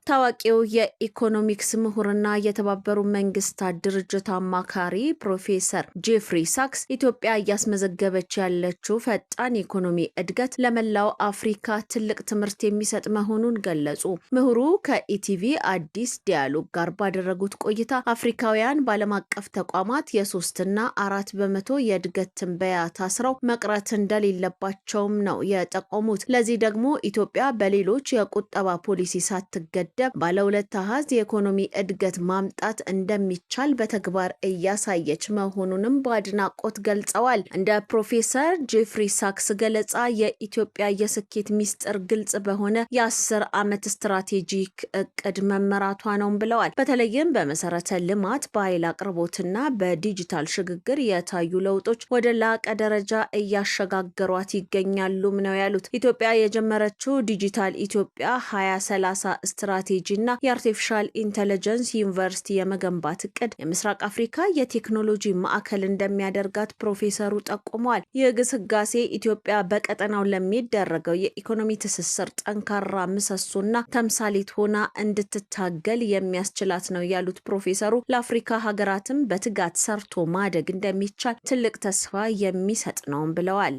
ታዋቂው የኢኮኖሚክስ ምሁርና የተባበሩ መንግስታት ድርጅት አማካሪ ፕሮፌሰር ጄፍሪ ሳክስ ኢትዮጵያ እያስመዘገበች ያለችው ፈጣን የኢኮኖሚ እድገት ለመላው አፍሪካ ትልቅ ትምህርት የሚሰጥ መሆኑን ገለጹ። ምሁሩ ከኢቲቪ አዲስ ዲያሎግ ጋር ባደረጉት ቆይታ አፍሪካውያን በዓለም አቀፍ ተቋማት የ3ና 4% የእድገት ትንበያ ታስረው መቅረት እንደሌለባቸውም ነው የጠቆሙት። ለዚህ ደግሞ ኢትዮጵያ በሌሎች የቁጠባ ፖሊሲ ሳትገደብ ባለ ሁለት አሃዝ የኢኮኖሚ እድገት ማምጣት እንደሚቻል በተግባር እያሳየች መሆኑንም በአድናቆት ገልጸዋል። እንደ ፕሮፌሰር ጄፍሪ ሳክስ ገለጻ የኢትዮጵያ የስኬት ሚስጥር ግልጽ በሆነ የ10 ዓመት ስትራቴጂክ እቅድ መመራቷ ነው ብለዋል። በተለይም በመሰረተ ልማት፣ በኃይል አቅርቦትና በዲጂታል ሽግግር የታዩ ለውጦች ወደ ላቀ ደረጃ እያሸጋገሯት ይገኛሉም ነው ያሉት። ኢትዮጵያ የጀመረችው ዲጂታል ኢትዮጵያ 2030 ስትራቴጂ እና የ artificial intelligence ዩኒቨርሲቲ የመገንባት እቅድ የምስራቅ አፍሪካ የቴክኖሎጂ ማዕከል እንደሚያደርጋት ፕሮፌሰሩ ጠቁመዋል። ይህ ግስጋሴ ኢትዮጵያ በቀጠናው ለሚደረገው የኢኮኖሚ ትስስር ጠንካራ ምሰሶና ተምሳሌት ሆና እንድትታገል የሚያስችላት ነው ያሉት ፕሮፌሰሩ፣ ለአፍሪካ ሀገራትም በትጋት ሰርቶ ማደግ እንደሚቻል ትልቅ ተስፋ የሚሰጥ ነውም ብለዋል።